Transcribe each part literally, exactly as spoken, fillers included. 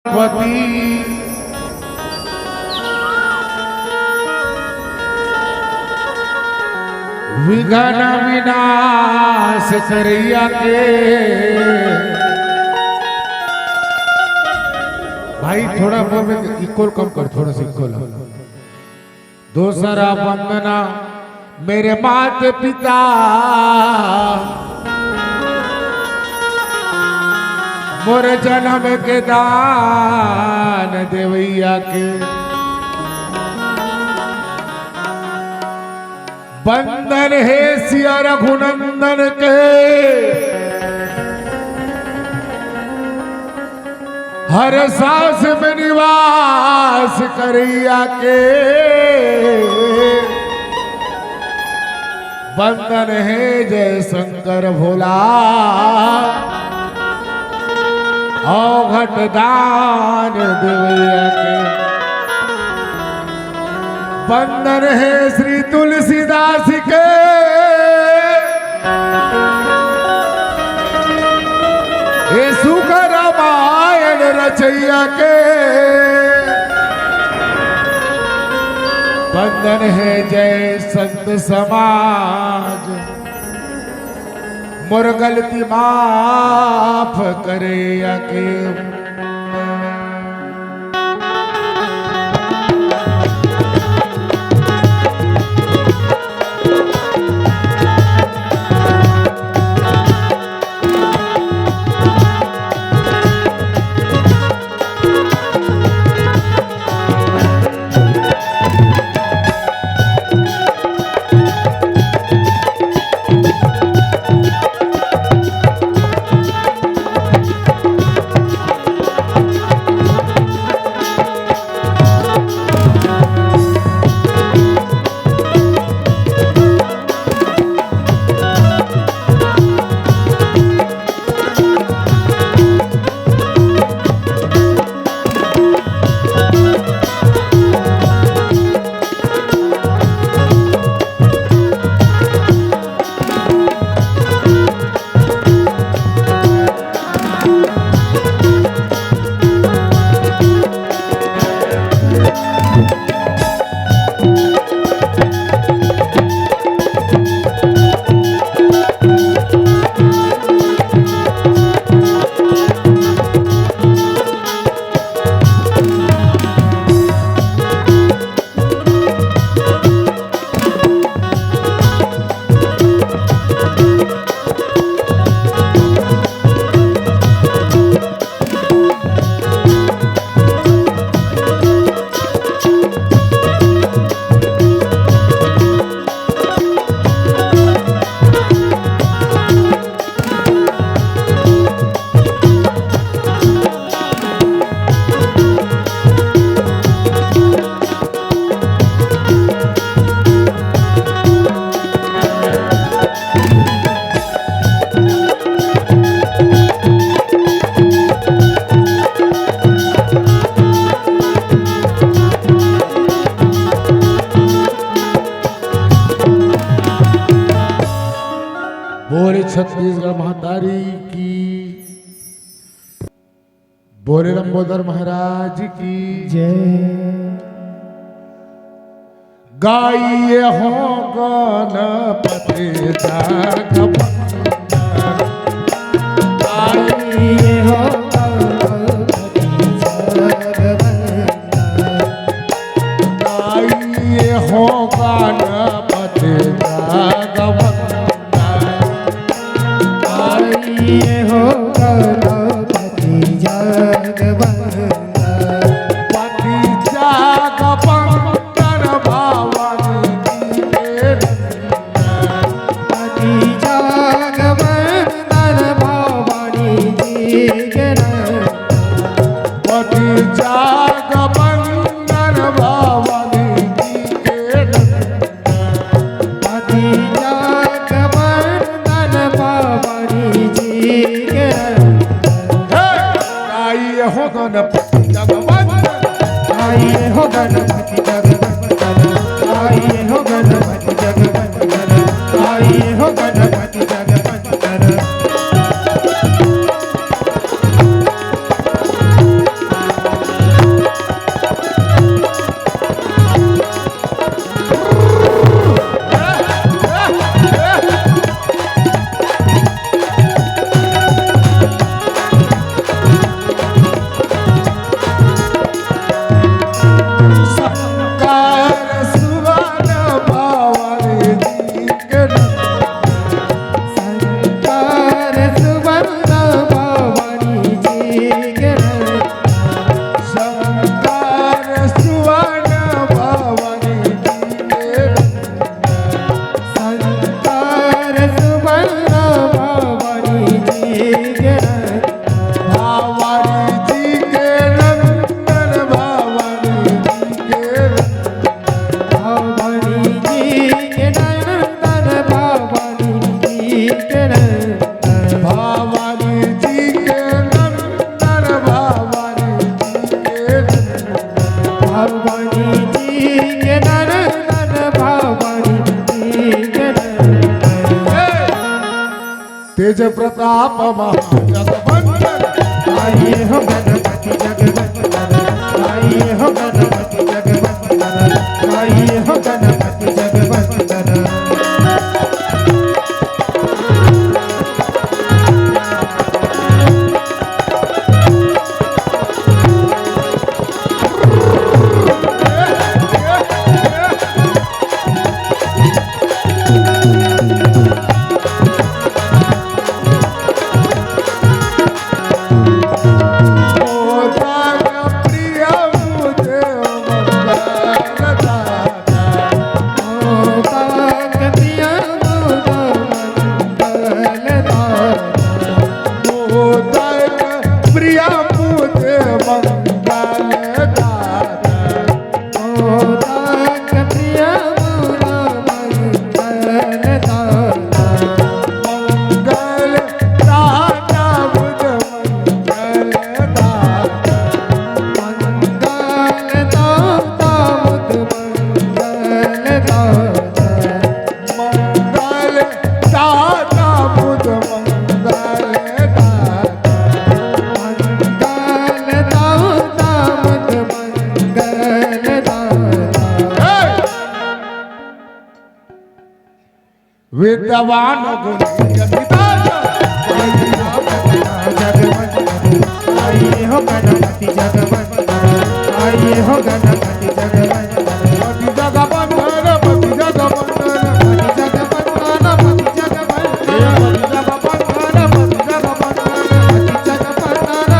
पति विघ्न विनाश करैया के। भाई, थोड़ा मोर में इक्वल कम कर, थोड़ा सा इक्वल। दूसरा वंदना मेरे मात पिता, मोर जन्म के दान देवैया के। वंदन हे सिया रघुनंदन के, हर सांस में निवास करैया के। वंदन हे जय शंकर भोला, अवघट दान देवैया के। वंदन हे श्री तुलसीदास के, हे सुख रामायण रचैया के। वंदन हे जय संत समाज, मोर गलती माफ करैया के। बोले छत्तीसगढ़ महतारी की, बोले लंबोदर महाराज की जय। गाइए हो गणपति जगवंदन। गाइए हो गणपति जगवंदन। गाइए हो गणपति जगवंदन। गाइए हो गणपति जगवंदन। पति जगवंदन भवानी जी के नंदन। पति जगवंदन भवानी जी के नंदन। पति जगवंदन भवानी जी के नंदन। पति जगवंदन भवानी जी के नंदन। हे! आइए हो गणपति जगवंदन। आइए हो गणपति जगवंदन। आइए हो गणपति जगवंदन। आइए हो गणपति जगवंदन। तेज प्रताप महाजगवंदन। आइए हो गणपति जगवंदन, आइए हो गणपति जगवंदन, आइए हो गणपति जगवंदन। प्रिया मुझे मंगल दाता। मोदक प्रिय मोर मंगल दाता। मंगल दाता मुझ मंगल दाता। मंगल दाता मुझ मंगल दाता। मंगल दाता मुझ मंगल दाता। मंगल दाता मुझ मंगल दाता। हे! विद्वान गुणी अति दाता। आइए हो गणपति जगवंदन, आइए हो गणपति जगवंदन, आइए हो गणपति जगवंदन। पति जगवंदन, पति जगवंदन, पति जगवंदन,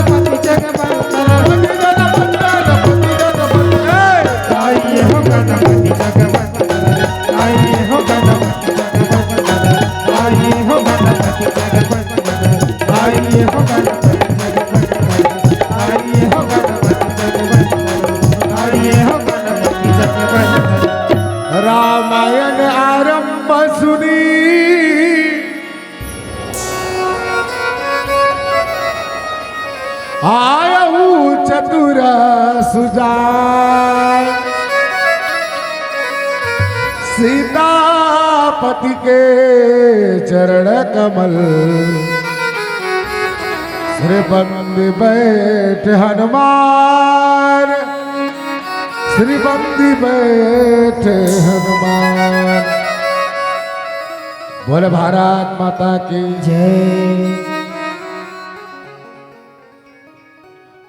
पति जगवंदन। रामायण आरंभ सुनी आयहु चतुर सुजान। सीतापति के चरण कमल। श्री बंदी बैठ हनुमान, श्री बंदी बैठ हनुमान। बोले भारत माता की जय।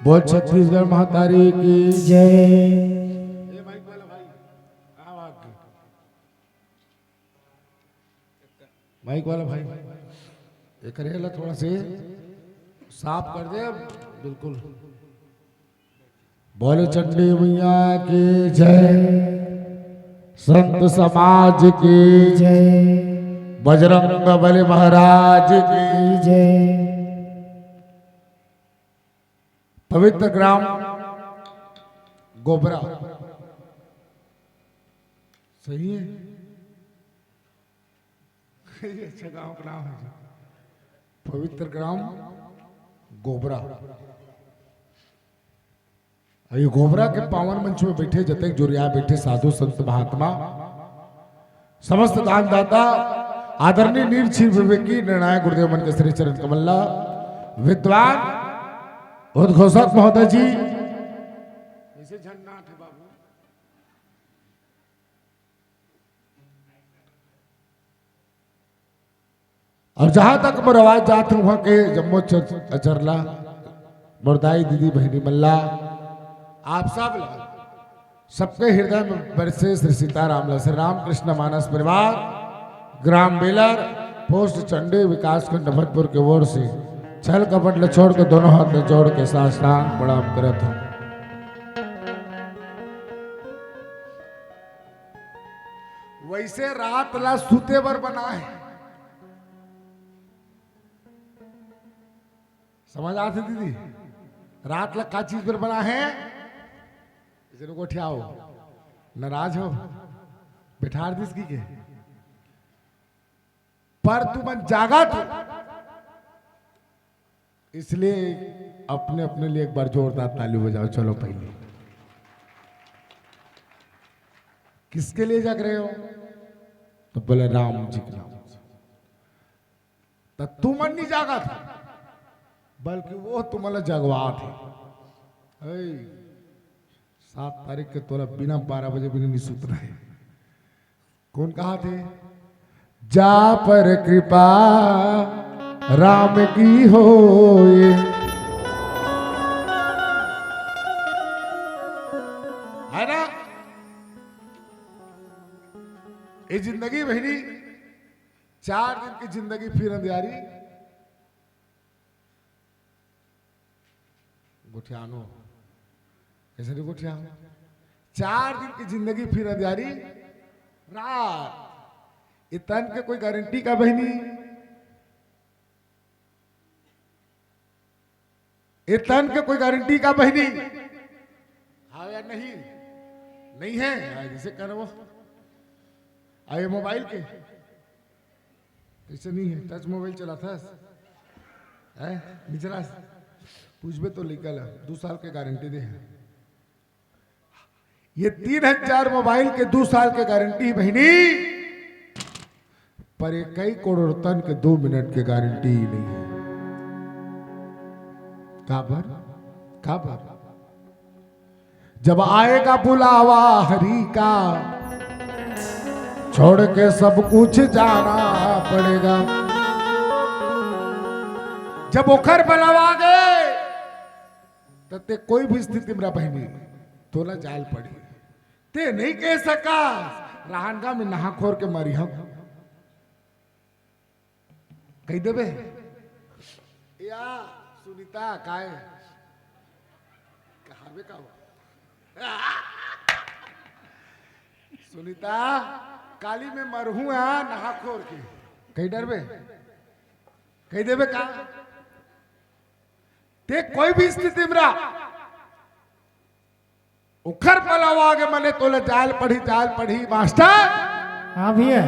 बोल छत्तीसगढ़ महतारी की जय। माइक वाला भाई, एकरे ला थोड़ा से साफ कर दे। बिल्कुल। बोले चंडी मैया की जय, संत समाज की जय, बजरंग बली महाराज की जय। पवित्र ग्राम गोबरा, सही है? अच्छा गांव का नाम है जी। पवित्र ग्राम गोबरा। ये गोबरा के पावन मंच में बैठे जतेक जुरिया बैठे साधु संत महात्मा, समस्त दानदाता, आदरणीय नीर क्षीर विवेकी निर्णायक गुरुदेव मन के श्री चरण कमल ला, विद्वान उद्घोषक महोदय जी। ऐसे झंडा थे बाबू। और जहां तक मोर आवाज जात हे, वहां के जम्मो च-, अचरला, मोर दाई, दीदी, बहिनी मन ला, आप सब ला, सबके हृदय में बरसे श्री सीताराम ला, श्री रामकृष्ण मानस परिवार, ग्राम बेलर, पोस्ट चंडी, विकासखंड अभनपुर के ओर से छल कपट ला छोड़ के दोनों हाथ ला जोड़ के साष्टांग प्रणाम करत हूं। वैसे रात ला सुते बर बना है। समझ आथे दीदी? रात ला का चीज बर बना है? जरा गोठियाओ, नाराज हो, बैठार दिस की के? पर तुमन जागत हो, इसलिए अपने अपने लिए एक बार जोरदार ताली बजाओ। चलो पहले किसके लिए जाग रहे हो? तो बोले राम जी के नाम। त तुमन नहीं जागत हो, बल्कि वो तुमन ला जगवात हे। हे, सात तारीख के तोला बिना बारह बजे भी नहीं सुतना हे। कौन कहा थे? जा पर कृपा राम की होए। है ना? ये जिंदगी बहिनी, चार दिन की जिंदगी फिर अंधियारी। गोठियानो, कैसे नहीं गोठियानो? चार दिन की जिंदगी फिर अंधियारी रात। ये तन के कोई गारंटी का बहिनी? ये तन के कोई गारंटी का बहिनी? हाँ या नहीं? नहीं है। हाँ, जैसे करो वो। आ, ये मोबाइल के कैसे नहीं है? टच मोबाइल चलाथस? हैं? नहीं चलास? पूछबे तो लइका ला, दू साल के गारंटी दे हे। ये तीन हजार मोबाइल के दू साल के गारंटी बहिनी, पर ये कई करोड़ तन के दो मिनट के गारंटी ही नहीं है। काबर? काबर? जब आएगा बुलावा हरि का, छोड़ के सब कुछ जाना पड़ेगा। जब ओखर बुलावा आगे, त ते कोई भी स्थिति में रह बहिनी, तोला जाल पड़ी। ते नहीं कह सका, रहनगा में नहा खोर के मरी हम। कही देबे? या सुनीता, काय? कहावे का हो? सुनीता, काली में मरहूं, आ, नहा खोर के। कही डरबे? कही देबे का? ते कोई भी स्थिति में रह, ओखर पलावा आगे मने तोला जाल पढ़ी, जाल पढ़ी, मास्टर। हाँ भैया।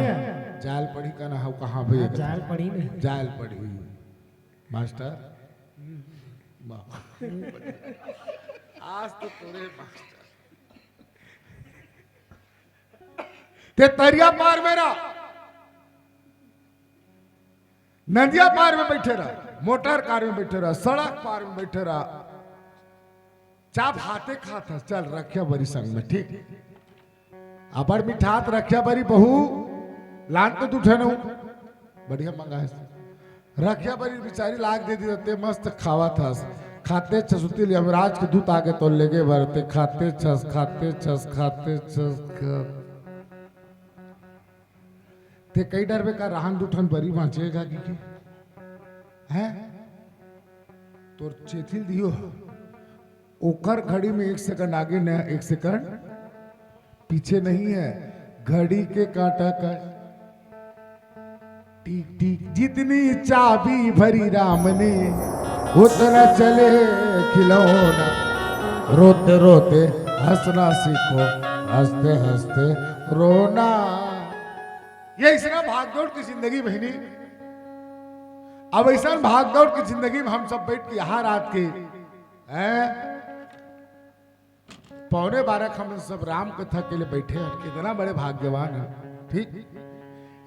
जाल पढ़ी का ना हो, कहाँ भैया? हाँ, जाल पढ़ी नहीं। जाल पढ़ी, मास्टर। वाह। आज तो तोरे मास्टर। ते तरिया पार में रह, नदिया पार में बैठे रह, मोटर कार में बैठे रह, सड़क पार में बैठे रह, चाप हाथे खात हस, चल रखिया बरी संग में, ठीक। अबर मिठात रखिया बरी बहू, लान तो दू ठन हूँ, बढ़िया मंगा है। रखिया बरी बिचारी लाग दे दी रहते, मस्त खावत हस। खाते छस उतिल यमराज के दूत आगे तो लेगे बरते, खाते छस, खाते छस, खाते छस, खा-, ते कई डरबे का रहन दू ठन बरी बाँचेगा कि, कि? हैं? तोर चेथिल दियो, ओकर घड़ी में एक सेकंड आगे न, एक सेकंड पीछे नहीं है। घड़ी के कांटा का टिक टिक, जितनी चाबी भरी राम ने, उतना चले खिलौना। रोते रोते हंसना सीखो, हंसते हंसते रोना। ये अइसना भागदौड़ की जिंदगी बहिनी। अब अइसन भागदौड़ की जिंदगी में हम सब बैठ के यहाँ रात के, हैं? पौने बारह के हम सब राम कथा के लिए बैठे हैं, कितना बड़े भाग्यवान हैं। ठीक,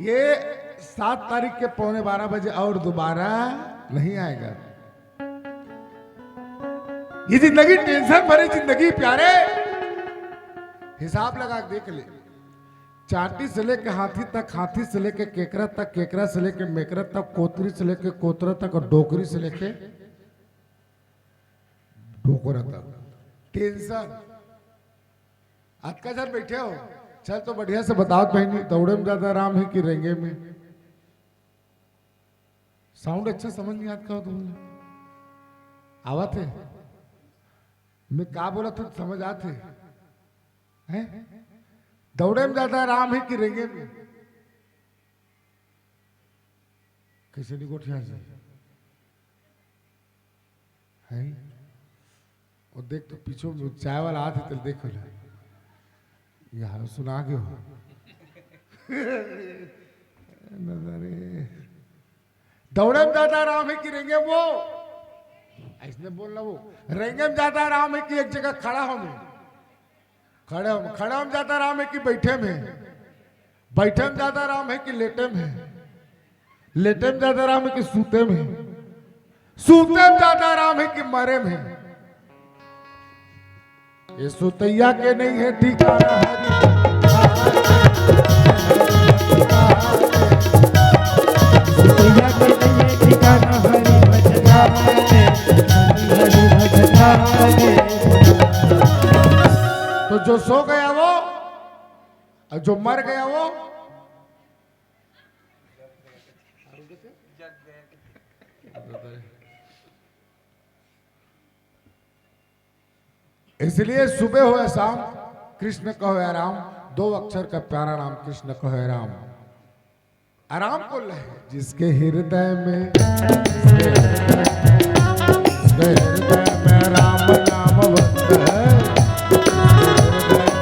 ये सात तारीख के पौने बारह बजे और दोबारा नहीं आएगा। ये जिंदगी टेंशन भरी जिंदगी प्यारे, हिसाब लगा के देख ले। चांटी से लेके हाथी तक, हाथी से लेके केकरा तक, केकरा से लेके मेकरा तक, कोतरी से लेके कोतरा तक और डोकरी से लेके डोकरा तक। टेंशन। अतका झन बैठे हो, चल तो बढ़िया से बताओ बहिनी, दौड़े में ज्यादा आराम है कि रेंगे में? साउंड अच्छा समझ नहीं आता हो तुमला? आवत है? मैं का बोला था समझ आते हैं? दौड़े में ज्यादा आराम है कि रेंगे में? कैसे नहीं गोठिया जी? हैं? और देख तो पीछे में चाय वाला आते तेल देख ले। यार सुना के हो। नजरे। दौड़े में ज्यादा आराम है कि रेंगे में? वो अइसने बोलना वो। रेंगे में ज्यादा आराम है कि एक जगह खड़ा हो में? खड़े हो, खड़ा में ज्यादा आराम है कि बैठे में? बैठे में ज्यादा आराम है कि लेटे में? लेटे में ज्यादा आराम हे कि सूते में? सूते में ज्यादा आराम हे कि मरे में? ये सुतैया के नहीं है ठिकाना। तो जो सो गया वो, और जो मर गया वो। इसलिए सुबह हो या शाम, कृष्ण कहो या राम, दो अक्षर का प्यारा नाम कृष्ण कहो या राम। आराम को लहे जिसके हृदय में, जिसके हृदय में राम नाम बसता है, जिसके हृदय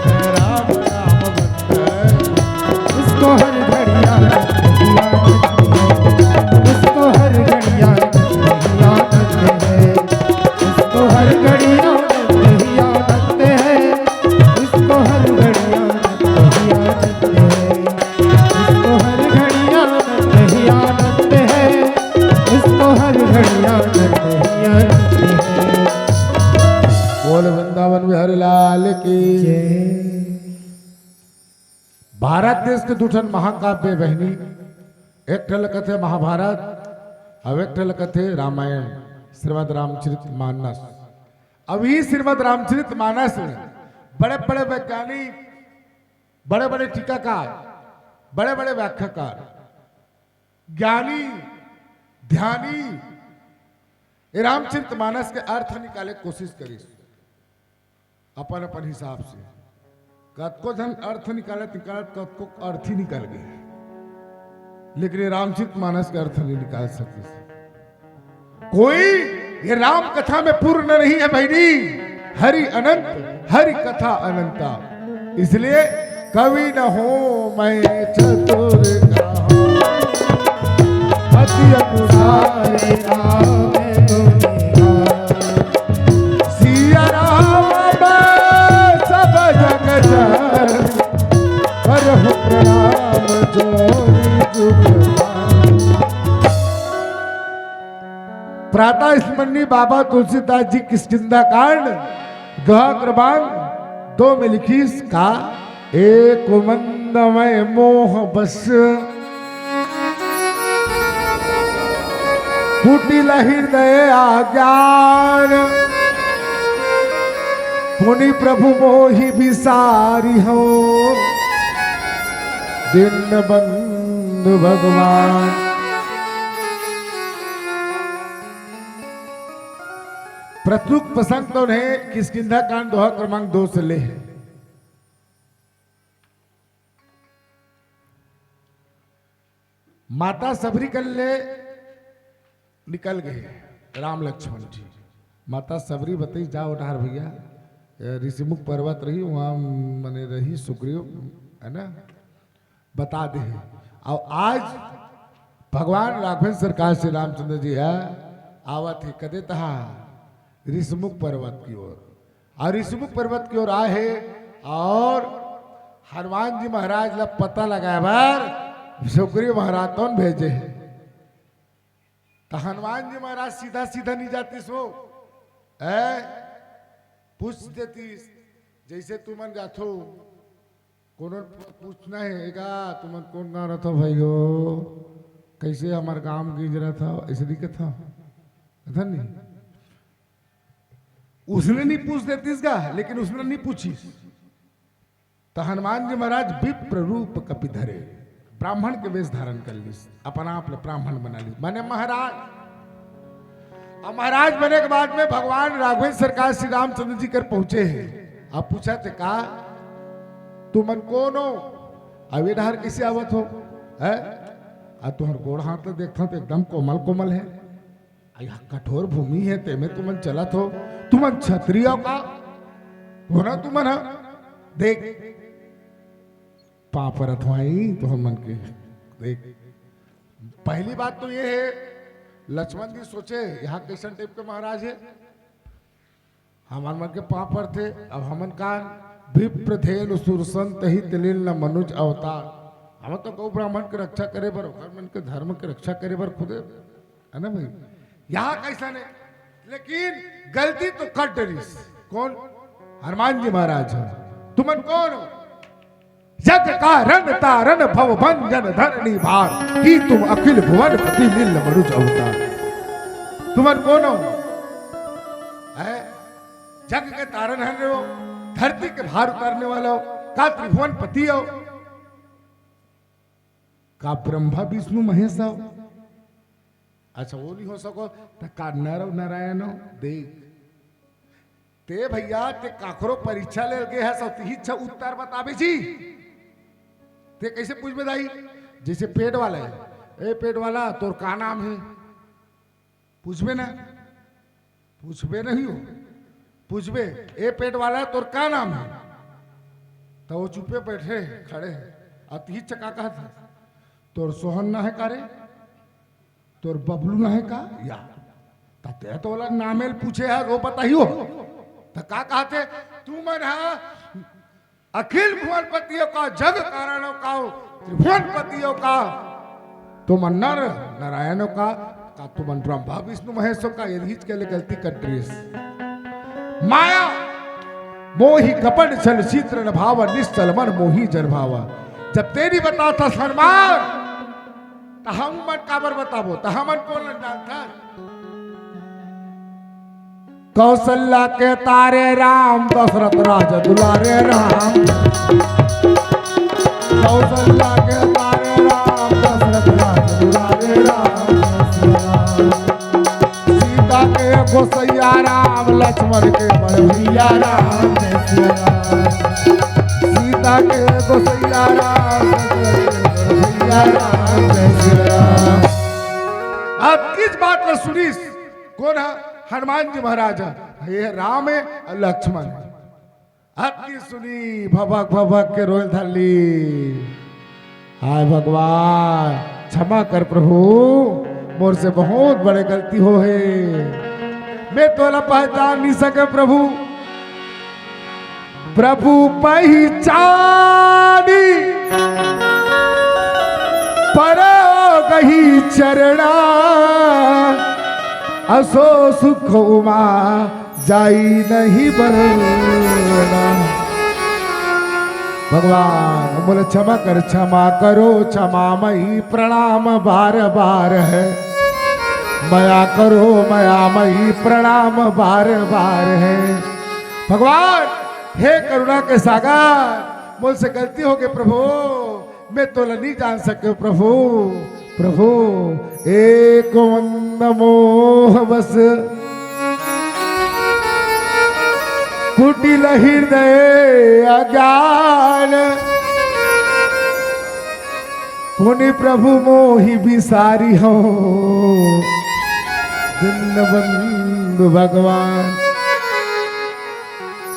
में राम नाम बसता है, उसको हर घड़ी आनंद ही आनंद है, उसको हर घड़ी आनंद ही आनंद है, उसको हर घड़ी आनंद ही आनंद है, उसको हर घड़ी आनंद ही आनंद है। इसको हर घड़ी आनंद ही आनंद है, इसको हर घड़ी आनंद ही आनंद है। बोल वृंदावन बिहारी लाल की जय। भारत देश के दू ठन महाकाव्य बहिनी, एक ठन ल कथे महाभारत, अउ एक ठन ल कथे रामायण, श्रीमद् रामचरित मानस। अब ये श्रीमद् रामचरित मानस में बड़े-बड़े वैज्ञानिक, बड़े-बड़े टीकाकार, बड़े-बड़े व्याख्याकार, ज्ञानी, ध्यानी, ये रामचरित मानस के अर्थ निकाले के कोशिश करिस अपन अपन हिसाब से। कतको झन अर्थ निकालत निकालत कतको अर्थ ही निकल गे, लेकिन ये रामचरित मानस के अर्थ नहीं निकाल सकिस। कोई ये राम कथा में पूर्ण नहीं है बहिनी। हरि अनंत, हरि कथा अनंता। इसलिए कवि न होवै चतुर कहावै, अति अनुसार राम दुनिया। सिया राम सब जग जन, करहु प्रणाम जोरि जुग प्रातः स्मरणीय बाबा तुलसीदास जी किष्किंधा कांड दोहा क्रमांक दो में लिखिस का, एक मंद मय मोह बस, कुटिल हृदय अज्ञान, पुनि प्रभु मोहि बिसारिहौं दीनबंधु भगवान। प्रस्तुत प्रसंग तो उन्हें किष्किंधा कांड दोहा क्रमांक दो से ले। माता सबरी कन ले निकल गे राम लक्ष्मण जी। माता सबरी बताइस, "जा ओ डहर भैया, ए, ऋषिमुख पर्वत रही, वहाँ मने रही सुग्रीव, है ना, बता दे।" अउ आज भगवान राघवेंद्र सरकार श्री रामचंद्र जी ह आवत हे, कदे तहा ऋषिमुख पर्वत की ओर। अउ ऋषिमुख पर्वत की ओर आए हे अउ हनुमान जी महाराज ला पता लगाए बर सुग्रीव महाराज तोन भेजे हे। त हनुमान जी महाराज सीधा सीधा नहीं जातिस हो, ए, पूछ देतिस, जैसे तुमन जाथो, कोनो पूछना हे का, तुमन कोन गाँव रथो भाई हो, कैसे हमर गाँव गींज रहा था, ऐसे नहीं कथा, कथा नहीं। उसने नहीं पूछ देतिस गा, लेकिन उसने नहीं पूछिस। त हनुमान जी महाराज विप्र रूप कपि धरे, ब्राह्मण के वेश धारण कर लिस, अपन आप ले ब्राह्मण बना लिस, माने महाराज। अब महाराज बने के बाद में भगवान राघवेंद्र सरकार श्री रामचंद्र जी कर पहुंचे हे। अब पूछा थे का, "तुमन कोन हो? अब ये डहर कैसे आवत हो? है? आ तुहर गोड़ हाथ ल देखथन त एकदम कोमल कोमल हे। आ यहाँ कठोर भूमि हे, तेमे तुमन चलत हो। तुमन क्षत्रिय हो का? हो ना तुमन ह? देख, पाँव परत हँव तुहर मन के।" देख, पहली बात तो ये हे, लक्ष्मण जी सोचे, "यहाँ कैसन टाइप के महाराज हे? हमर मन के पाँव परथे।" अब हमन कान, "विप्र धेनु सुरसंत हित लीन न मनुज अवतार।" अब तो गौ ब्राह्मण के रक्षा करे बर, ओकर मन के धर्म के रक्षा करे बर खुदे, है ना भाई? यहाँ कैसा नहीं, लेकिन गलती तो कर डरिस। कौन? हनुमान जी महाराज ह। तुमन कौन हो? जग कारण तारण भव भंजन धरणी भार, की तुम अखिल भुवन पति नील मरुज अवतार। तुमन कौन हो? है? जग के तारण हर हो, धरती के भार उतारने वाला हो, का त्रिभुवन पति हो, का ब्रह्मा विष्णु महेश हो? अच्छा, वो नहीं हो सको, त का नर नारायण हो? देख, ते भैया, ते काकरो परीक्षा ले गे हस, अउ तिही छ उत्तर बताबे जी। ते कैसे पूछबे दाई? जैसे पेट वाला है, "ए पेट वाला, तोर का नाम है?" पूछबे ना, पूछबे नहीं हो, पूछबे, "ए पेट वाला, तोर का नाम है?" तो वो चुपे बैठे खड़े हैं, अउ तिही छ का कहत हस, "तोर सोहन ना है का रे?" तोर बबलू ना है का? या। त ते तो ओला नामेल पूछे है, वो बताइयो। त का कहते? तुमन हा अखिल भुवन पतियों का, जग कारणों का, त्रिभुवन पतियों का, तुमन नर नारायणों का, का तुमन ब्रह्मा विष्णु महेशों का, यदि के लिए गलती कर ड्रेस। माया मोहि कपट छल शीतल भाव, निश्चल मन मोहि जड़ भावा। जब तेरी बता था शर्मा, त हम मन काबर बताबो, त हमन कोन ल जानथन? कौशल्या के तारे राम, दशरथ राज दुलारे राम। कौशल्या के तारे राम, दशरथ राज दुलारे राम। सीता के गोसैया राम, लक्ष्मण के बड़ भैया राम। सीता के गोसैया राम, लक्ष्मण के बड़ भैया राम। अब इस बात में सुनिस, कौन है? हनुमान जी महाराज है, ये राम है और लक्ष्मण है। अब की सुनी, भभक भभक के रोए धरली। हाय भगवान, क्षमा कर प्रभु, मोर से बहुत बड़े गलती हो है, मैं तोला पहचान नहीं सके प्रभु। प्रभु पहचानी परो गही चरणा, असो सुख उमा जाई नहीं बरना। भगवान मोला क्षमा कर, क्षमा करो, क्षमा मई प्रणाम बार बार है। मया करो, मया मई प्रणाम बार बार है। भगवान, हे करुणा के सागर, मोर से गलती हो गई प्रभु, मैं तोला नहीं जान सके प्रभु। प्रभु, एक मंद मोह बस, कुटिल हृदय अज्ञान, पुनि प्रभु मोहि बिसारी हो, दीनबंधु भगवान।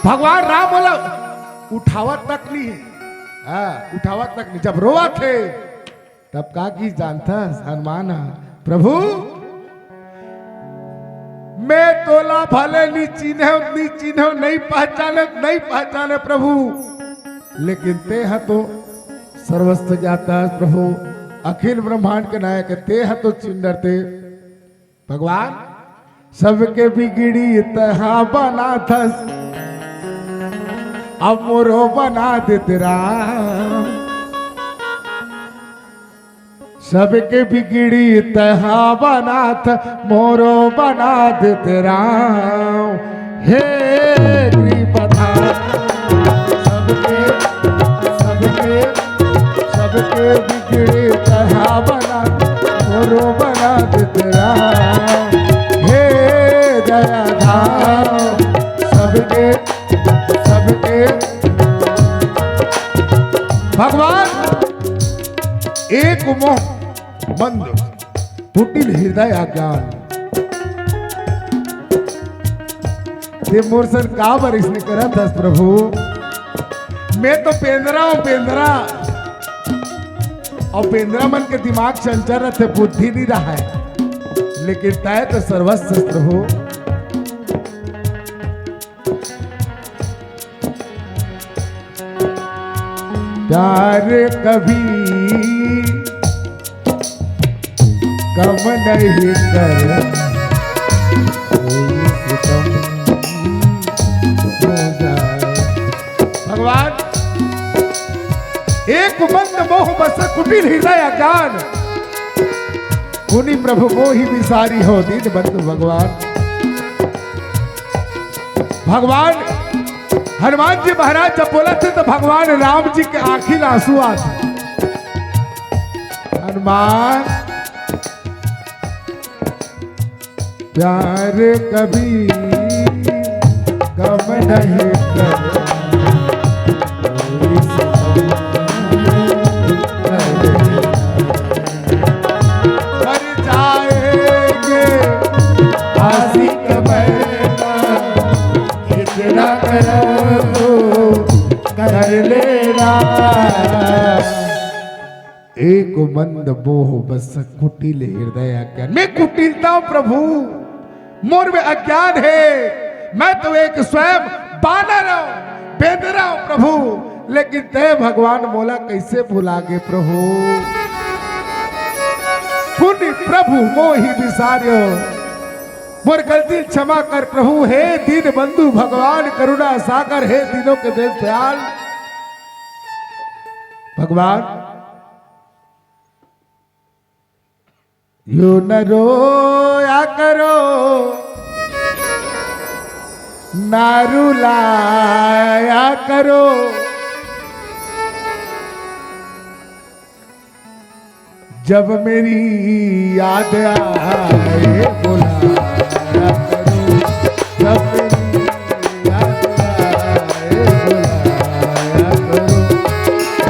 भगवान राम बोला, उठावत तक नहीं है। हाँ, उठावत तक नहीं। जब रोवत हे, तब का की जानथस हनुमान ह, प्रभु, मैं तोला भले नी चिन्हेव, नी चिन्हेव, नहीं पहचाने, नहीं पहचाने प्रभु, लेकिन ते ह तो सर्वस्व ज्ञाता हस प्रभु, अखिल ब्रह्मांड के नायक हे, ते ह तो चिन्ह डरते। भगवान, सबके बिगड़ी तहा बनाथस, अब मोरो बना देते राम। सबके बिगड़ी तहा बनाथ, मोरो बना देते राम। हे कृपाधाम, सबके, सबके, सबके बिगड़ी तहा बना, मोरो बना देते राम। हे दयाधाम, सबके, सबके भगवान, एक मोह मंद, कुटिल हृदय अज्ञान। ते मोर सन का बर इसने करत हस प्रभु? मैं तो पेंदरा हूँ, पेंदरा। अउ पेंदरा मन के दिमाग चंचल रथे, बुद्धि नहीं रहा है, लेकिन तय तो सर्वस्व हस प्रभु। प्यार कभी कम नहीं कर, कोई सितम हो जाए। भगवान, एक मंद मोह बस कुटिल हृदय अज्ञान, पुनि प्रभु मोहि बिसारिहो दीन बंधु भगवान। भगवान हनुमान जी महाराज जब बोलथे त भगवान राम जी के आँखी ल आँसू आथे। हनुमान, प्यार कभी कम नहीं कर, कोई सितम नहीं कर। कर जाएंगे आशिक मैना, इतना करम तो कर लेना। एक मंद मोह बस कुटिल हृदय अज्ञान। मैं कुटिलता हूँ प्रभु, मोर में अज्ञान हे। मैं तो एक स्वयं बानर हूँ, बेंदरा हूँ प्रभु, लेकिन तैं भगवान मोला कैसे भुला गे प्रभु? पुनि प्रभु मोहि बिसारियो, मोर गलती क्षमा कर प्रभु। हे दीन बंधु भगवान करुणा सागर, हे दीनों के दीन दयाल भगवान, यो न रोया करो, ना रुलाया करो। जब मेरी याद आए बुलाया करो, जब मेरी याद आए बुलाया करो,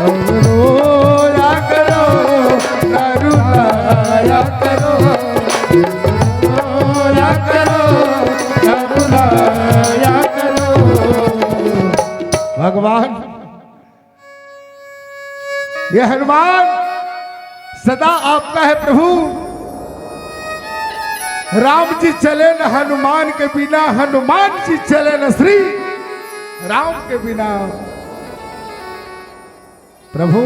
अब रोया करो, ना रुलाया करो, रोया करो, ना रुलाया करो। भगवान, ये हनुमान सदा आपका है प्रभु। राम जी चले न हनुमान के बिना, हनुमान जी चले न श्री राम के बिना। प्रभु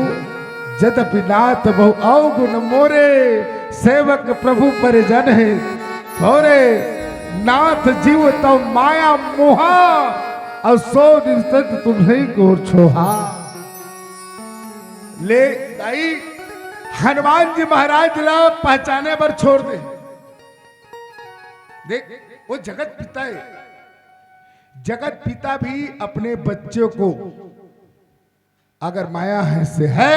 जद बिनात बहु अवगुण मोरे, सेवक प्रभु परिजन हे थोरे। नाथ जीव तव माया मोहा, अउ सो दिन सत तुम्है गोर छोहा। ले दाई, हनुमान जी महाराज ला पहचाने बर छोड़ दे। देख, वो जगत पिता है, जगत पिता भी अपने बच्चों को अगर माया है से है,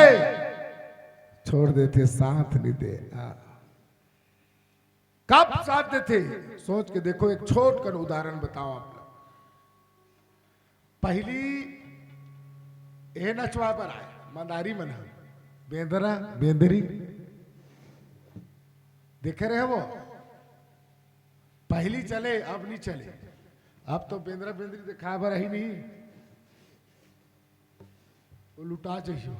छोड़ देथे, साथ नहीं दे। हाँ। कब साथ देथे? सोच के देखो, एक छोट कन उदाहरण बताओ आप लोग। पहली ए नचवा बर आए, मदारी मन ह, बेंदरा, बेंदरी, देखे रहे वो? पहली चले, अब नहीं चले। अब तो बेंदरा बेंदरी दिखाए बर ही नहीं। वो लुटा चाहिए।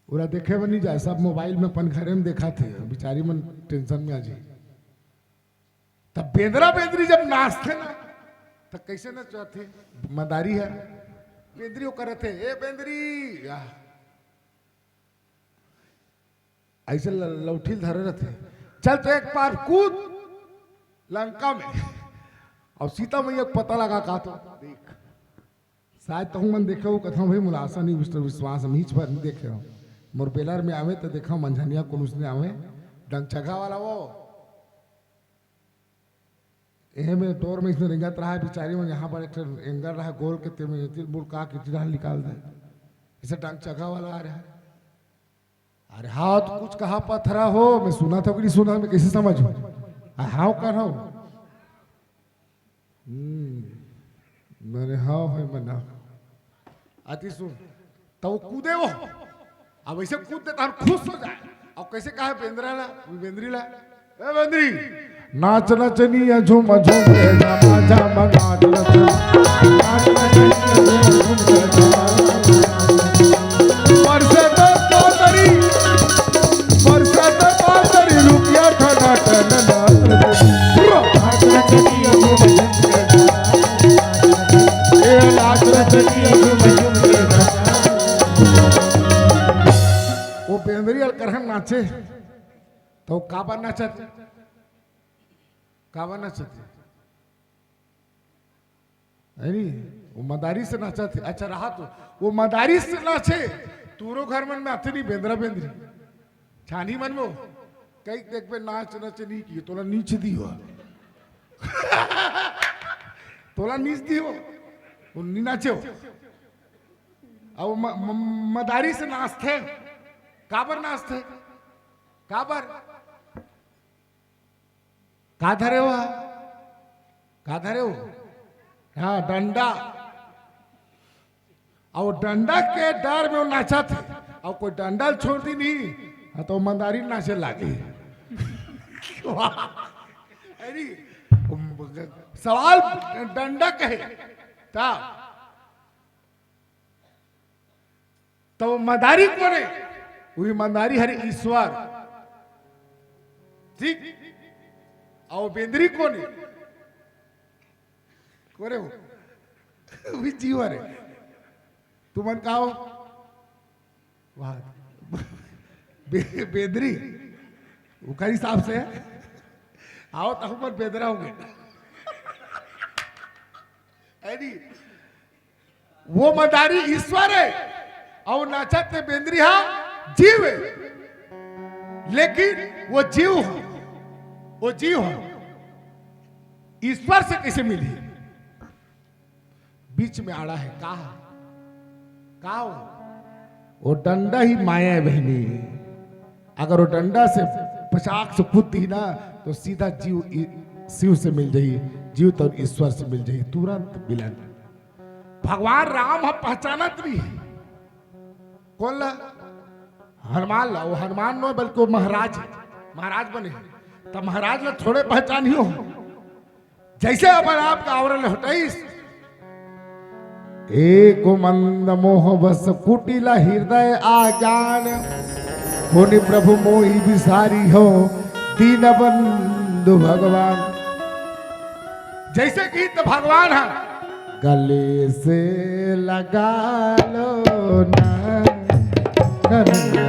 ओला देखे बर नहीं जाए, सब मोबाइल में अपन घरे में देखा थे, बिचारी मन टेंशन में आ जाए। तब बेंदरा बेंदरी जब नाचथे ना, तब कैसे नचाथे? मदारी है, बेंदरी वो करत हे, "ए बेंदरी, या।" ऐसे ल-, लौठी ल धरे रहथे, "चल तो एक पार कूद लंका में, अउ सीता मैया के पता लगा का तो देख।" शायद तहूँ मन देखे हो, कथों भाई, मोला आशा नहीं, मिस्टर विश्वास, हम हिच बार नहीं देखे हो। मोर बेलर में आवे तो देखा, मंझनिया कोन उसने आवे, डंगचघा वाला वो। एह में डोर में इसने रेंगत रहा है, बिचारी में यहाँ पर एक ठो एंगल रहा है, गोल के, ते में तिल मुड़ का के तिल निकाल दे। इसे डंगचघा वाला आ रहा है। अरे हाँ, तो कुछ कहा पथरा हो, मैं सुना था कि नहीं सुना, मैं कैसे समझूं? आ, हाँ कर रहा हूँ। हम्म, मैंने हाँ है मना। अति सुन, तो वो कूदे वो। अब ऐसे कूद दे, तार खुश हो जाए। अब कैसे कहा बेंदरा ला, बेंदरी ला? ए बेंदरी, नाच नचनिया झूम झूम के, झमा झम नाच नचनिया, नाच नचनिया झूम झूम के, झमा झम नाच नचनिया। बरसे तो पातरी, बरसे तो पातरी, रुपया ठना ठन नाच नचनिया, नाच नचनिया झूम झूम के, ए नाच नचनिया झूम झूम के, झमा तो काबर नाचत? काबर नाचत? अरे, वो मदारी से नाचत हे। अच्छा, रहा तो वो मदारी से नाचे। तोरो घर मन में आथे नहीं बेंदरा बेंदरी, छानी मन में। कई देखबे नाच नचनी की तोला नीच दिही हो। तोला नीच दिही हो। वो नी नाचे हो। अब म-, म-, मदारी से नाचथे। काबर नाचथे? काबर? का धरे हो? का धरे हो? हाँ, डंडा। अउ डंडा के डर में वो नाचत हे। अउ कोई डंडा ल छोड़ दिही नहीं, हाँ, तो मदारी नाचे लागे। अरे, सवाल डंडा के हे। ता तो मदारी कोन हे? वही मदारी हरे ईश्वर। ठीक? अउ बेंदरी कोन हे? कोन हे वो? वही जीव हरे। तुमन का हो? वाह। बे-, बेंदरी। ओकर हिसाब से। आओ तो हमर बेंदरा हो गए। अरे, वो मदारी ईश्वर हे, अउ नाचत हे बेंदरी हा जीव हे, लेकिन वो जीव हा, वो जीव हा, ईश्वर से कैसे मिली? बीच में आड़ा है, का, का हो? वो डंडा ही माया है बहिनी। अगर वो डंडा से पचाक से कूद दिही ना, तो सीधा जीव इ-, शिव से मिल जाही, जीव तो ईश्वर से मिल जाही, तुरंत मिलन। भगवान राम ह पहचानत नहीं हे। कोन ला? हनुमान ला। वो हनुमान नो, बल्कि वो महाराज हे, महाराज बने हे। त महाराज ला थोड़े पहचानही हो। जैसे अपन आप का आवरण हटाइस, एक मंद मोह बस कुटिल हृदय आजान, होनी प्रभु मोहि बिसारी हो दीन बंधु भगवान। जैसे कि त भगवान है, गले से लगा लो ना, कन्हैया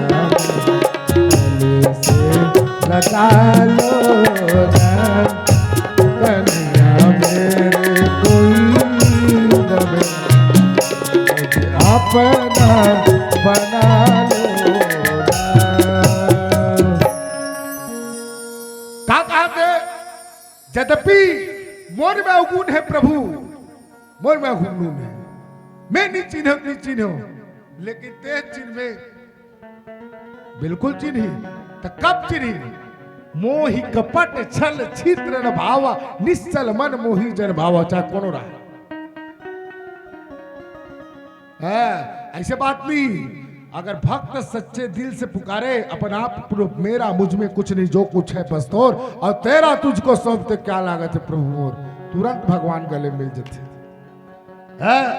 गले से लगा लो ना, कन्हैया मेरे कोई दबे, अपना बना लो ना। का कहत हे? जद्यपि मोर में अवगुण हे प्रभु, मोर में अवगुण हे, मैं नी चिन्हेंव, नी चिन्हेंव, लेकिन तें चिन्हबे, बिल्कुल चिन्ही। त कब चिन्ही? मोहि कपट छल छिद्र न भावा, निश्चल मन मोहि जन भावा। चाहे कोनो रहा। हाँ, ऐसे बात नहीं। अगर भक्त सच्चे दिल से पुकारे, अपन आप प्रभु, मेरा मुझ में कुछ नहीं, जो कुछ है बस तोर, और तेरा तुझको सौंपते क्या लागत है प्रभु मोर, तुरंत भगवान गले मिल जाथे। हाँ,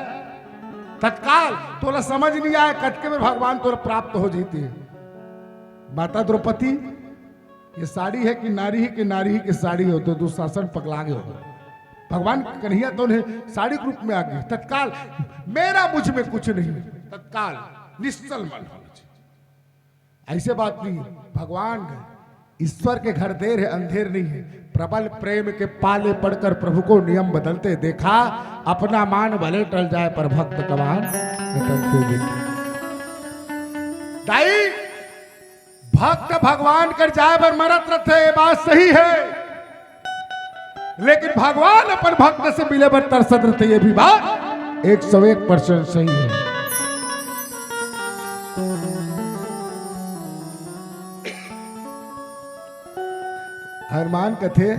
तत्काल। तोला समझ नहीं आए, कतके में भगवान तोला प्राप्त हो जाथे। माता द्रौपदी, ये साड़ी है कि नारी है कि नारी है कि साड़ी हो, तो दुशासन पगला गयो। भगवान कन्हैया तो उन्हें साड़ी के रूप में आ गए तत्काल। मेरा मुझ में कुछ नहीं, तत्काल निश्चल मन होना चाहिए। ऐसे बात नहीं, भगवान ईश्वर के घर देर है अंधेर नहीं है। प्रबल प्रेम के पाले पड़कर प्रभु को नियम बदलते देखा, अपना मान भले टल जाए पर भक्त का मान न टलते देखा। दाई, भक्त भगवान कर जाए बर मरत रथे, ये बात सही है, लेकिन भगवान अपन भक्त से मिले बर तरसत रथे, ये भी बात एक सौ एक परसेंट सही है। हनुमान कथे,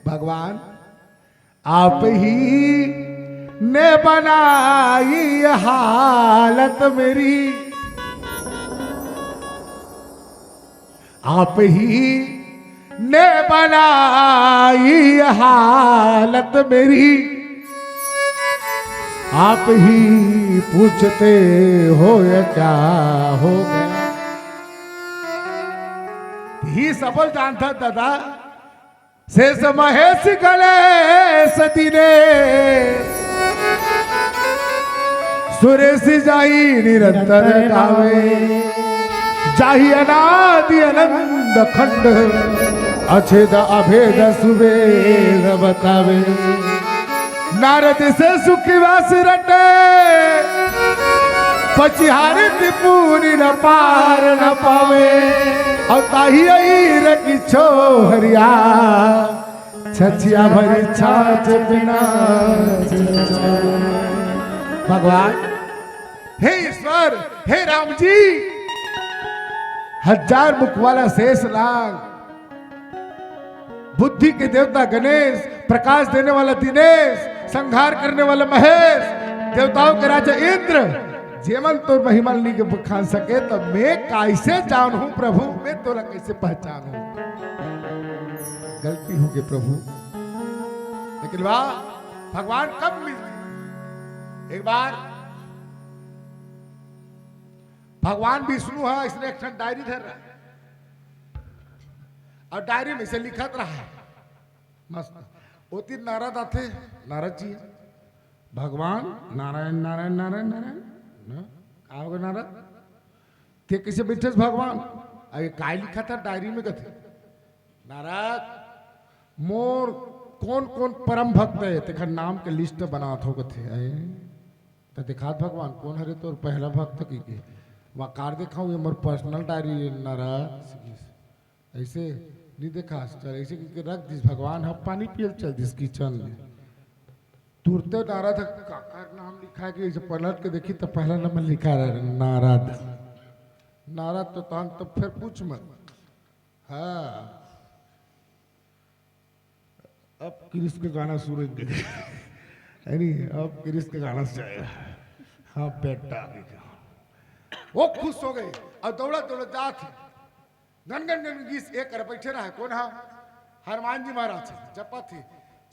भगवान आप ही ने बनाई हालत मेरी, आप ही ने बनाई हालत मेरी, आप ही पूछते हो या क्या हो गया। ही सबल जानता दादा, शेष महेश गणेश दिनेश, सुरेश जाई निरंतर गावे। जाहि अनादि अनंत अखंड, अछेद अभेद सुबेद बतावे। नारद से सुखिवास रटे, पचिहारी त्रिपुरी न पार न पावे। अउ ताहि अईर की छोहरिया, छछिया भरी छाछ बिना। भगवान, हे ईश्वर, हे राम जी, हजार मुख वाला शेष नाग, बुद्धि के देवता गणेश, प्रकाश देने वाला दिनेश, संहार करने वाला महेश, देवताओं के राजा इंद्र, जेमन तोर महिमा नी बखान सके, त मैं कइसे जानहूं प्रभु, मैं तोला कइसे पहचानहूं? गलती होगे प्रभु। लेकिन वाह, भगवान कब मिलथे? एक बार भगवान विष्णु ह अइसने एक ठन डायरी धर रहा हे अउ डायरी में से लिखत रहा हे। मस्त। ओती नारद आथे, नारद जी, भगवान नारायण, नारायण, नारायण, नारायण। न? का होगे नारद? ते कइसे बइठे हस भगवान? अरे काय लिखत हस डायरी में कथे? नारद, मोर कोन कोन परम भक्त हे, तेखर नाम के लिस्ट बनात हों कथे। अरे, त देखात भगवान, कोन हरे तोर पहला भक्त कहिके? वकार देखाहूं, ये मोर पर्सनल डायरी हे नारद। अइसे नी देखास, चल, अइसे कहिके रख दिस भगवान ह, पानी पिए ल चल दिस किचन में। तुरते नारद ह काकर नाम लिखाय हे कि अइसे पलट के देखही त पहला नंबर लिखाय रहा नारद। नारद तो तहन तो फेर पूछ मत। हाँ, अब कृष्ण के गाना शुरू होगे। है नी, अब कृष्ण के गाना से जाएगा। हाँ बेटा, वो खुश होगे अउ दौड़त दौड़त जात हे। गन गन गन गिस, एक कर बइठे रहा हे। कोन हा? हनुमान जी महाराज जपत हे,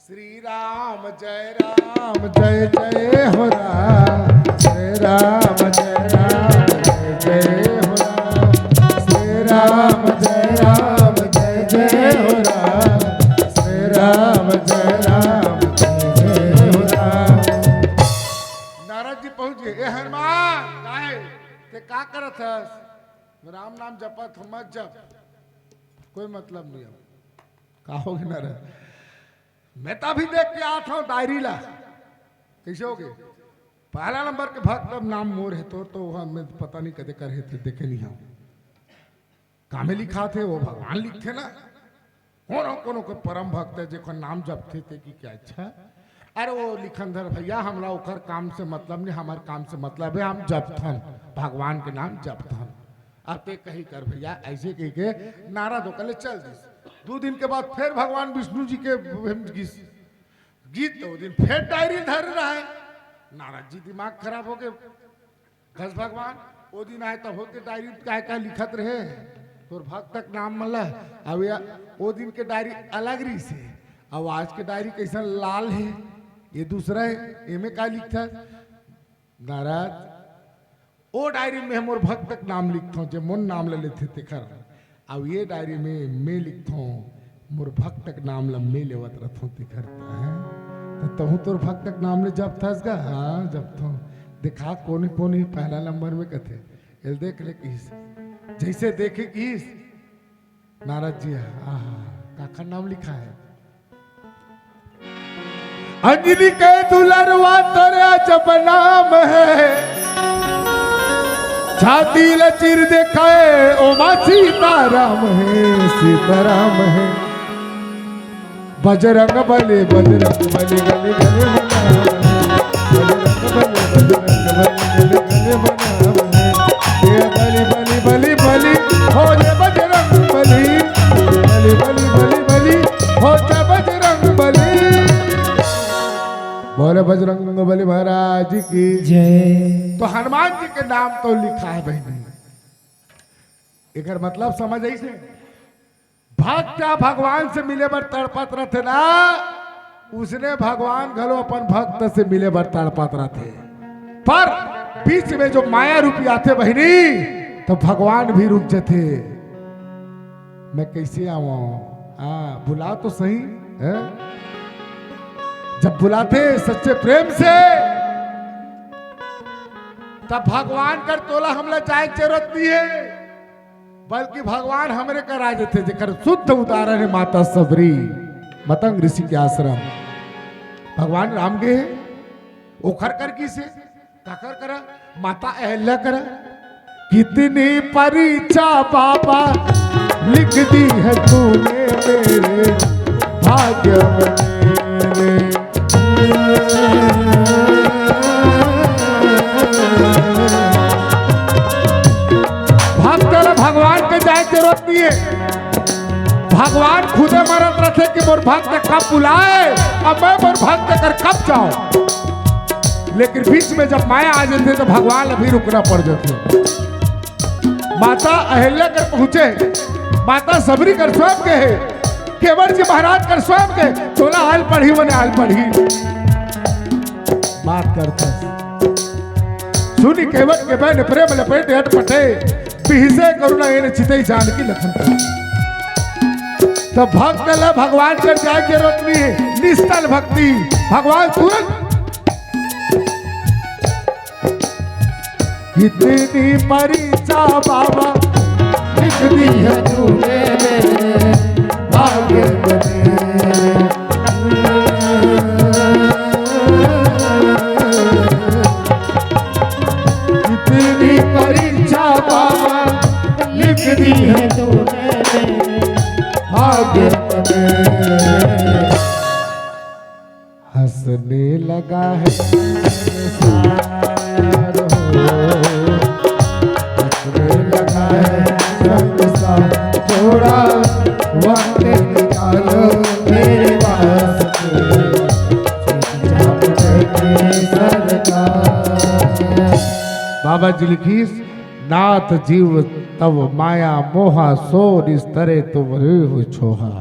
श्री राम जय राम जय जय हो राम, श्री राम जय राम जय जय हो राम, श्री राम जय राम जय जय हो राम, श्री राम जय राम जय जय हो राम। नारद जी पहुंच गे। ए हनुमान, काहे? ते का करत हस? राम नाम जपत हों, मत जप, कोई मतलब नहीं। अब का होगे नारद? मैं तो अभी देख के आत हों डायरी ला। कइसे होगे? पहला नंबर के भक्त अब नाम मोर हे, तोर तो वहां मैं पता नहीं कदे कर हे, ते देखे नहीं हों। का में लिखात हे, वो भगवान लिखथे ना। कोनो कोनो के परम भक्त हे, जेकर नाम जपथे ते कथे, अच्छा, अरे वो लिखन धर भइया, हमला ओकर काम से मतलब नहीं, हमर काम से मतलब हे, हम जपथन, भगवान के नाम जपथन। अब ते कही कर भइया, अइसे कहिके नारद ओकर ले चल दिस। दू दिन के बाद फेर भगवान विष्णु जी के गिस, गिस त ओ दिन फेर डायरी धर रहा हे। नारद जी दिमाग खराब होगे। कस भगवान, ओ दिन आय त होते डायरी काय काय लिखत रहे, तोर भक्त के नाम मन ला। अब या, ओ दिन के डायरी अलग रहिसे, अब आज के डायरी कइसन लाल हे, ये दूसरा हे, एमे का लिखत हस? नारद, ओ डायरी में मोर भक्त के नाम लिखथों, जे मोर नाम ला लेथे तेखर। अब ये डायरी में मैं लिखथों, मोर भक्त के नाम ला मैं लेवत रथों तेखर। हैं? त तहूं तोर भक्त के नाम ले जपथस गा? हाँ, जपथों। देखा कोन कोन हे पहला नंबर में कथे। एल देख ले किस। जइसे देखे किस। नारद जी, आहा, काखर नाम लिखाय हे? अंजनी के दुलरवा तोर अजब नाम हे, छाती ल चीर देखाय, ओमा सीताराम हे, सीताराम हे। बजरंग बली, बजरंग बली, बली, बली, बली। बजरंग बली, बजरंग बली, बली, बली, बली, बली। हे बली, बली, बली, बली, हो रे बजरंग बली। बली, बली, बली, बली, हो जा बजरंग बली। बोले बजरंग बली महाराज की जय। तो हनुमान जी के नाम तो लिखाय हे बहिनी, एकर मतलब समझ आइसे? भक्त भगवान से मिले बर तड़पत रथे ना, उसने भगवान घलो अपन भक्त से मिले बर तड़पत रथे। पर बीच में जो माया रूपी आथे बहिनी, त भगवान भी रुक जथे। मैं कइसे आवंव? हाँ, बुला तो सही, हैं? जब बुलाथे सच्चे प्रेम से, तब भगवान कर तोला हमला जाय के जरूरत नहीं हे। बल्कि भगवान हमरे करा जथे, जेकर शुद्ध उदाहरण हे माता सबरी, मतंग ऋषि के आश्रम। भगवान राम गे हे, ओखर कर किसे, काकर करा, माता अहल्या करा। कितनी परीक्षा बाबा लिख दी है तूने मेरे भाग्य में। भक्त ला भगवान के जाए के जरूरत नहीं है। भगवान खुदे मरत रथे कि मोर भक्त कब बुलाए, अब मैं मोर भक्त कर कब जाऊं। लेकिन बीच में जब माया आ जाती है तो भगवान अभी रुकना पड़ जाती है। माता अहल्या कर पहुंचे, माता सबरी कर स्वयं के हे, केवट जी महाराज कर स्वयं के, तोला आल पढ़ी मने आल पढ़ी। बात करता सुनी केवट के बहन प्रेम लपेटे अटपटे, बिहसे करुणा एन चितई जानकी लखन। तो भक्त ला भगवान कर जाए के जरूरत नहीं है, निस्तल भक्ति, भगवान तुरंत। कितनी परीक्षा बाबा लिख दी है तूने मेरे भाग्य में। कितनी परीक्षा बाबा लिख दी है तूने भाग्य में। हंसने लगा है संसार हो, हंसने लगा है संसार। थोड़ा वक्त निकालो मेरे वास्ते, चुपचाप बैठे सरकार। बाबा जी लिखिस, नाथ जीव तव माया मोहा, सो निस्तरे तुम रेहु छोहा।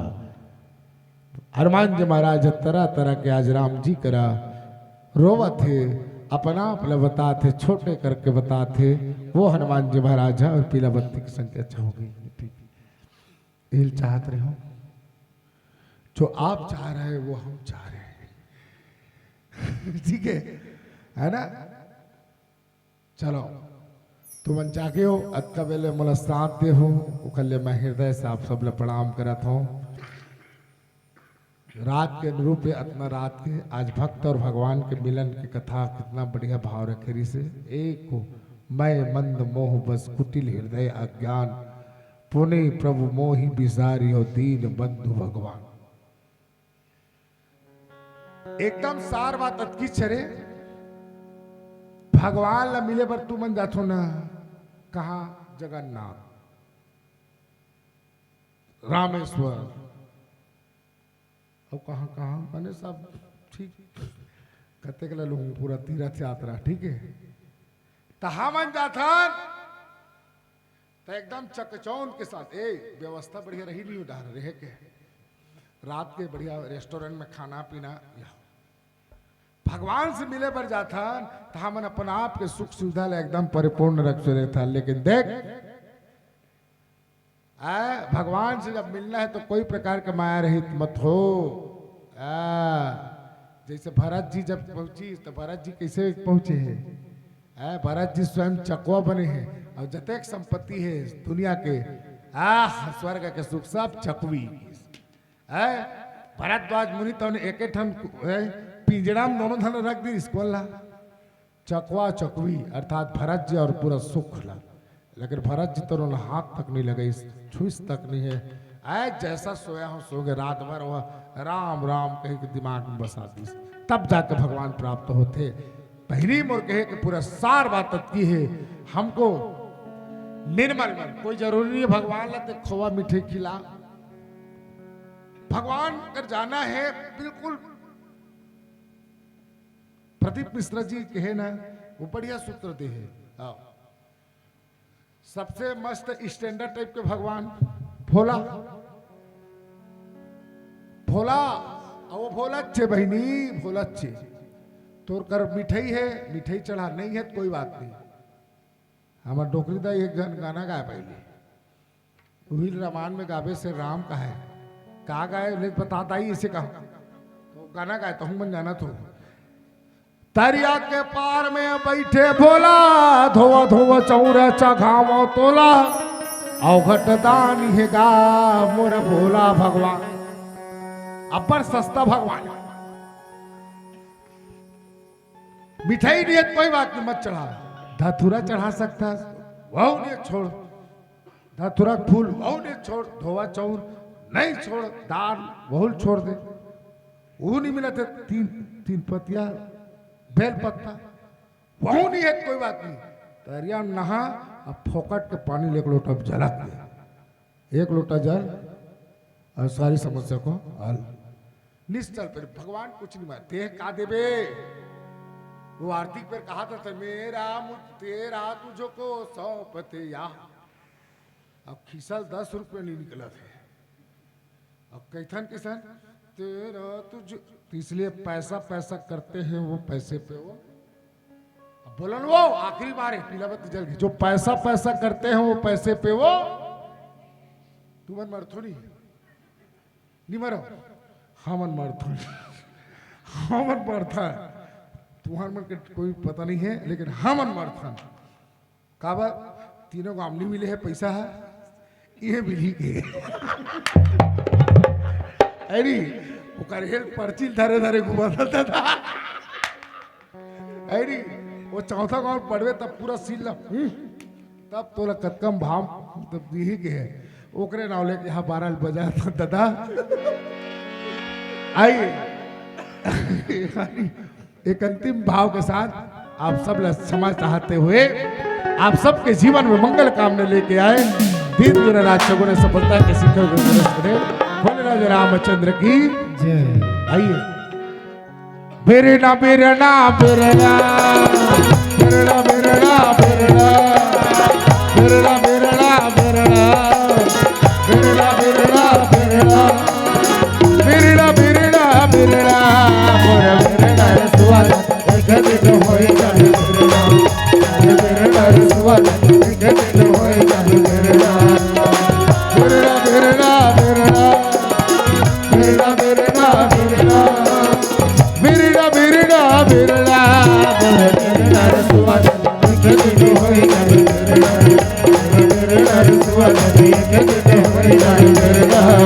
हनुमान जी महाराज तरह तरह के आज राम जी करा रोवत हे, अपना आप ला बतात हे, छोटे करके बतात हे। वो हनुमान जी महाराज हे और पीला बत्ती की संख्या अच्छा हो गई। ठीक, यही चाहत रहे हो, जो आप चाह रहे हैं वो हम चाह रहे हैं। ठीक है, है ना? चलो, तुमन जागे हो, अतका बेले मोला साथ दे हो, ओकर ले मैं हृदय से आप सब ले प्रणाम करत हूँ। रात के अनुरूप हे, अतना रात के आज भक्त और भगवान के मिलन के कथा, कितना बढ़िया भाव रखे रिहिसे। एक हो, मैं मंद मोह बस कुटिल हृदय अज्ञान, पुनि प्रभु मोहि बिसारियो दीन बंधु भगवान। एकदम सार बात अतकी छरे, भगवान ला मिले बर तुमन जाथो ना, कहाँ? जगन्नाथ, रामेश्वर, अउ कहाँ कहाँ, माने सब ठीक, कतेक ला लूहूँ, पूरा तीर्थ यात्रा, ठीक है। त हमन जाथन त एकदम चकचौंध के साथ, ए, व्यवस्था बढ़िया रही नहीं, उधार रहे के, रात के बढ़िया रेस्टोरेंट में खाना पीना, या भगवान से मिले बर जाथन त हमन अपन आप के सुख सुविधा ला एकदम परिपूर्ण रख लेथन। लेकिन देख, आ, भगवान से जब मिलना है तो कोई प्रकार का माया रहित मत हो। आ, जैसे भरत जी जब पहुंची तो भरत जी कैसे पहुंचे हैं? आ, भरत जी स्वयं चकवा बने हैं और जतेक संपत्ति है दुनिया के, आ, स्वर्ग के सुख सब चकवी। आ, भरद्वाज मुनि तो एक ठन, ए, पिंजड़ा में दोनों धन रख दी इसको ला। चकवा चकवी अर्थात भरत जी और पूरा सुख ला, लेकिन भरत जी तो उन्होंने हाथ तक नहीं लगाइस, छुइस तक नहीं है। ऐ जैसा सोया हो सो गे, रात भर वह राम राम कह के दिमाग में बसा दिस, तब जाके भगवान प्राप्त होथे। पहली मोर कहे के पूरा सार बात अतकी है, हमको निर्मल मन, कोई जरूरी नहीं है भगवान ला ते खोवा मिठाई खिला। भगवान कर जाना है बिल्कुल। प्रदीप मिश्रा जी कहे ना, वो बढ़िया सूत्र दे है। आओ। सबसे मस्त स्टैंडर्ड टाइप के भगवान भोला। भोला, अउ वो भोला चे बहिनी, भोला चे। तोर कर मिठाई है, मिठाई चढ़ा, नहीं है तो कोई बात नहीं। हमर डोकरी दाई एक गन गाना गाए पहले। उही रामायण में गावे से राम का है। का गाए ले बता दाई इसे कहा। तो गाना गाए तो हूँ मन जाना तो। तरिया के पार में बैठे भोला, धोवा धोवा चौरा चघावा तोला। अवघट दानी हे गा मोर भोला भगवान, अब्बड़ सस्ता भगवान। मिठाई नहीं है, कोई बात नहीं, मत चढ़ा। धतूरा चढ़ा सकता, वहू नहीं छोड़। धतूरा के फूल, वहू नहीं छोड़। धोवा चाउर नहीं छोड़, दाल, वहू छोड़ दे। वो नहीं मिला थे, तीन, तीन पत्तिया, बेल पत्ता, वहू नहीं है, कोई बात नहीं। तरिया में नहा, अब फोकट के पानी ले एक लोटा जल दे। एक लोटा जल और सारी समस्या को हल। निश्चल पर भगवान कुछ नहीं मांगे। तें का देबे? वो आरती पर कहा था, "मेरा मुझ, तेरा तुझको सौंपते या।" अब खिसल दस रुपये नहीं निकला थे। अब कैथन किसन, "तेरा तुझ।" तो इसलिए पैसा पैसा करते हैं वो पैसे पे वो। अब बोलन वो आखिरी बार है, पीला बत्ती जल गई। जो पैसा पैसा करते हैं वो पैसे पे वो। तुमन मरथो नहीं, नहीं मरो, हमन मरथन, हमन मरथन। तुहर मन के कोई पता नहीं है, लेकिन हमन मरथन। काबर? तीनों गाम नहीं मिले है, पैसा है, ये मिली के। अरे, ओकर हेल पर्ची धरे धरे घुमा था। अरे, वो चौथा गांव पड़वे तब पूरा सील ला, हम्म, तब तोला कतकम भाव तब दिही के है। ओकरे नाव लेके यहाँ बारह बजाया था दादा। आइए, एक अंतिम भाव के साथ आप सब ला क्षमा चाहते हुए आप सबके जीवन में मंगल कामना लेके आए। दिन दिन रात सगुण सफलता के शिखर को ग्रस्त करे। बोले राजा रामचंद्र की जय। आइए। बिरड़ा, बिरड़ा, बिरड़ा। बिरड़ा, बिरड़ा, बिरड़ा। बिरड़ा, बिरड़ा, बिरड़ा। बिरड़ा, बिरड़ा, बिरड़ा। बिरड़ा, बिरड़ा, बिरड़ा। मोर बिरड़ा रे सुआ, एक दिन होई जाही बिरड़ा। मोर बिरड़ा रे सुआ, एक दिन होई जाही बिरड़ा। बिरड़ा, बिरड़ा, बिरड़ा। बिरड़ा, बिरड़ा, बिरड़ा। बिरड़ा, बिरड़ा, बिरड़ा। बिरड़ा, बिरड़ा, बिरड़ा।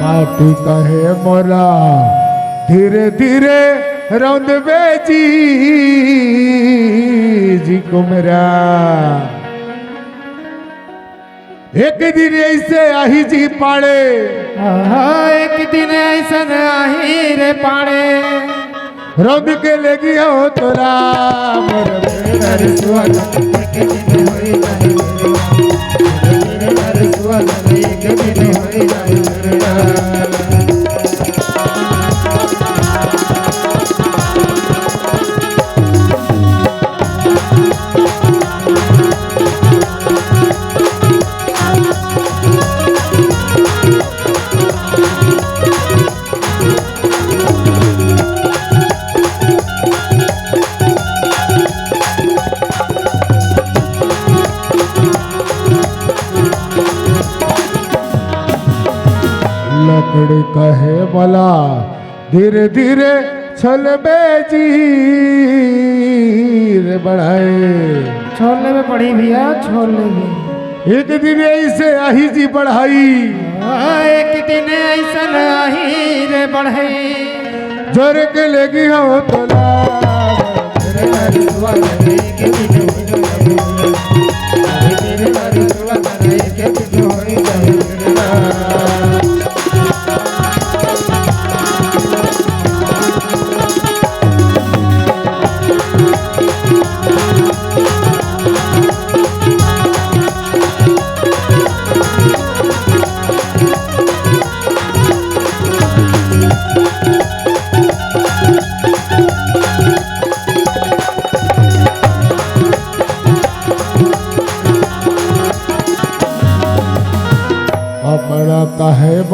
माटी कहे मोला धीरे धीरे रौंदबे जी, जी कुमरा। एक दिन ऐसे आही जी पाड़े। हाँ, एक दिन ऐसन आही रे पाड़े। रौंद के लेगी हो तोला। मोर बेड़ा रे सुआ, एक दिन होई जाही। मोर बेड़ा रे सुआ, एक दिन होई जाही। लकड़ी कहे मला धीरे धीरे छोलबे जी रे बढ़ई। छोलबे पड़ी भैया, छोलबे। एक दिन ऐसे आही जी बढ़ई। हाँ, एक दिन ऐसन आही रे बढ़ई। जोर के लेगी हो तोला।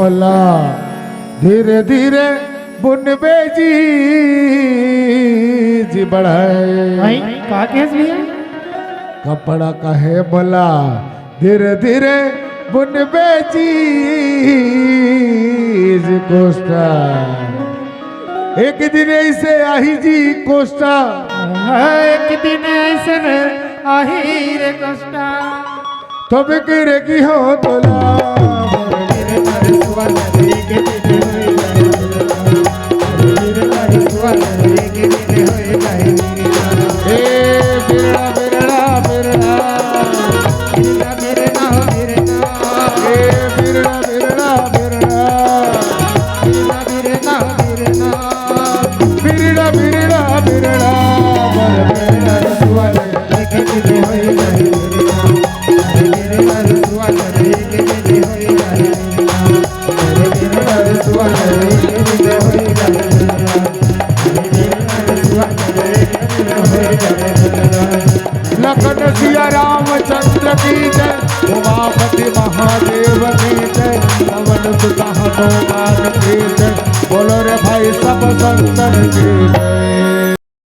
बोला धीरे धीरे बुनबे जी, जी बढ़ाए। भाई, का केस भैया? कपड़ा कहे बोला धीरे धीरे बुनबे जी, जी कोष्टा। एक दिन ऐसे आही जी कोष्टा। हाँ, एक दिन ऐसे आही रे कोष्टा। तो बिगड़ की हो तोला। ए बिरड़ा, बिरड़ा, बिरड़ा। ए बिरड़ा, बिरड़ा, बिरड़ा। बिरड़ा, बिरड़ा, बिरड़ा। लखन सिया रामचंद्र की जय, उमापति महादेव की जय, पवन सुत हनुमान की जय। बोलो रे भाई सब संतन की जय।